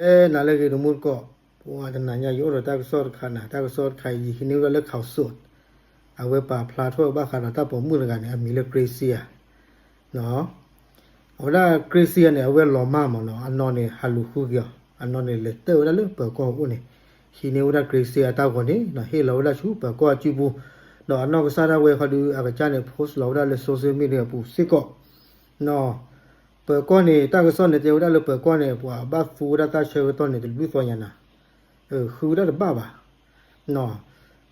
အဲနၤလၢအဂ့ၤ တမူတကိး, ပှၤတနၤညါ ယအိၣ်ဒီးတၢ်ကစီၣ်တခါနၤ, တၢ်ကစီၣ်တခါအံၤ ယဟံးန့ၢ်ဝဲဒၣ်လၢ ข่าวสด, အဝဲပာ်ဖျါထီၣ်ဘၣ်ဃးဒီးတၢ်ပိာ်မုၣ်တဂၤန့ၣ် အမံၤလၢ Gracia အဝဲဒၣ် Gracia န့ၣ် အဝဲလီၤမၢ်မးနီၤ, အနီၢ်န့ၣ် ဟးလူၤဃုက့ၤအီၤ, အနီၢ်န့ၣ် လဲၤတၢၢ်ဝဲဒၣ်လၢပၢၤကီၢ်အအိၣ်န့ၣ်, ဟံးန့ၢ်ဝဲဒၣ် Gracia အတၢ်ဂီၤန့ၣ်နီၤ, ဟ့ၣ်လီၤဝဲဒၣ်ဆူပၢၤကီၢ်အစုပူၤ, ဒီးအနီၢ်ကစၢ်ဒၣ်ဝဲဃီဒီး အကစၢ်န့ၣ် post လီၤဝဲဒၣ်လၢ social media အပူၤစ့ၢ်ကီး ပၢၤကီၢ်န့ၣ် တၢ်ကစီၣ်န့ၣ် တဲဝဲဒၣ်လၢပၢၤကီၢ်န့ၣ် ပှၤဘၣ်သူဝဲဒၣ်တၢ်ဆၢကတီၢ်န့ၣ် တလွံၢ်သီညါနၤ, ဃုဝဲဒၣ်တဘၣ်ဘၣ်,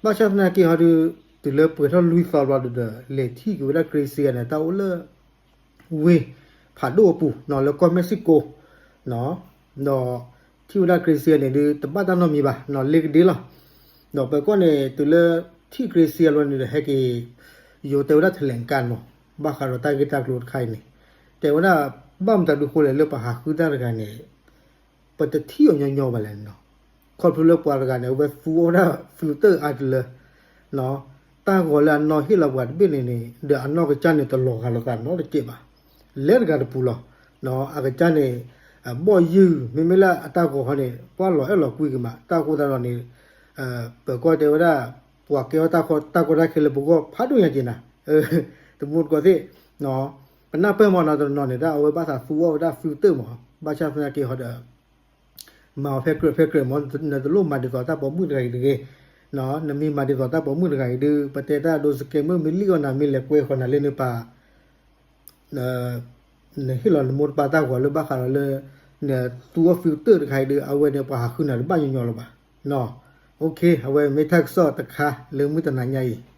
ဘၣ်ဆၣ်သနာ်က့ဟီဒီး တုၤလၢပှဲၤထီၣ်လွံၢ်သီဘျီဒီး လဲၤထံၣ်က့ၤဝဲဒၣ် Gracia န့ၣ် တၢ်အိၣ်လၢ ဝ့ၢ်ဖးဒိၣ်အပူၤနီၤ လၢကီၢ် Mexico ဒီးထံၣ်ဝဲဒၣ် Gracia န့ၣ်ဒုး တဘၣ်တၢ်နီတမံၤဘၣ်နီၤ လ့ကဒ့လီၤ. ဒီးပၢၤကီၢ်န့ၣ် တုၤလၢထံၣ် Gracia လီၤန့ၣ်ဒီး ဟဲက့ၤ ယိၤတဲဝဲဒၣ် แถลงการ မး ဘၣ်ဃးဒီးတၢ်ဂ့ၢ်တၢ်ကျိၤတခါအံၤန့ၣ် တဲဝဲဒၣ် ဘၣ်မတၤဒုးဃိလဲၣ် လၢပဟးဃုတၢ်တဂၤန့ၣ် ပတထံၣ်အီၤညီညီဘၣ်လဲၣ်နီၤ. ခီဖျိလၢပှၤတဂၤန့ၣ် အဝဲသူအီၣ်ဝဲဒၣ် filter အါတလၢ တၢ်ဂီၤလၢအနီၢ်ဟ့ၣ်လီၤပှၤတဘ့ၣ်န့ၣ်န့ၣ် ဒီးအနီၢ်ကစၢ်န့ၣ် တလီၤဂာ်လိာ်သးနီတစဲးဘၣ်. လဲၤတဂၤတပူၤလီၤ. အကစၢ်န့ၣ် ဘီၣ်ယုၢ် မ့မ့ၢ်လၢအတၢ်ဂီၤဟီန့ၣ် ပှၤလီၤအဲၣ်လီၤကွံက့ၤမး တၢ်အဃိသတးဒီးန့ၣ် ပၢၤကီၢ်တဲဝဲဒၣ် ပှၤကဲထီၣ်တၢ်ကီတၢ်ခဲလၢပဂီၢ်ဖးဒိၣ်ညါက့ၤနၤ တမူတကိးသ့ၣ် ပနၢ်ပၢၢ်မးနီၤ တနီၤန့ၣ် တၢ်အဝဲဘၣ်သးသူအီၣ်ဝဲဒၣ် filter မး ဘၣ်ဆၣ်သနာ်က့ဟီဒီး မၤအီၤဖဲကြၢးဖဲကြၢးမး နတလိၣ်မၤဒ်သိးတၢ်ပိာ်မုၣ်တဂၤအံၤတဂ့ၤ. နမ့ၢ်မၤဒ်သိးတၢ်ပိာ်မုၣ်တဂၤအံၤဒုး ပတဲတၢ်ဒိး scammer မ့ၢ်လံၣ်အီၣ်နၤ မ့ၢ်လဲၤကွဲဃီၤနၤလၢနပၤ နဟ့ၣ်လီၤနမိၢ်တပၢ်တၢ်ဂီၤလၢဘၣ်ဃးဒီးလၢ နသူအီၣ် filter တခါအံၤဒုး အဝဲန့ၣ်ပှၤဟးဃုနၤတဘၣ်ညီညီလၢၤဘၣ်. အဝဲမ့ၢ်တၢ်ကစီၣ်တခါလၢမုၢ်တနၤညါအံၤ